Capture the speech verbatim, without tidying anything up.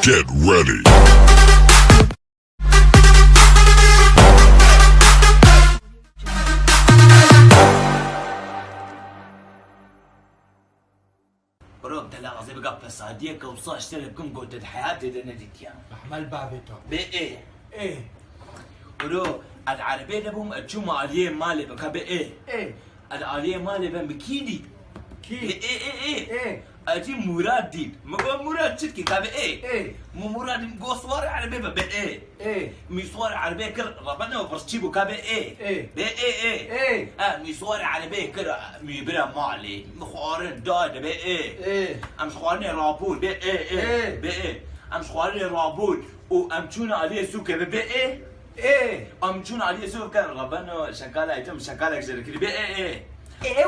Get ready. Bro, te lazê bika pesadiyeke wisa ji te re bikim ku te di heyatê de nedîtiya. Mehmel bavê to. Bê ê. Ê. Bro, ez erebê de bûm, ez çûm aliyê malê bika bê ê. Ê. Ez aliyê malê be mi kî dît? Kî? Bê ê, ê, ê. Ê. Ez jî Murad dît. Mi got, "Murad çi dikî?" Ka bê ê. Ê. Mi Murad dît, got, "Swar erebê be, bê ê." Ê. Mi swar erebê kir, rabene û pirs çi bû, ka bê ê. Ê. Bê ê, ê. Ê. E, mi swar erebê kir, mi bira malê. Mi xwarin da de bê ê. Ê. Em ji xwarinê rabûn, bê ê, ê. Ê. Bê ê. Em ji xwarinê rabûn û em çûne aliyê sûkê, bê, bê ê. Ê. Em çûne aliyê sûkê, rabeno şekalek, tim şekalek jê dikirî, bê ê, ê. Ê.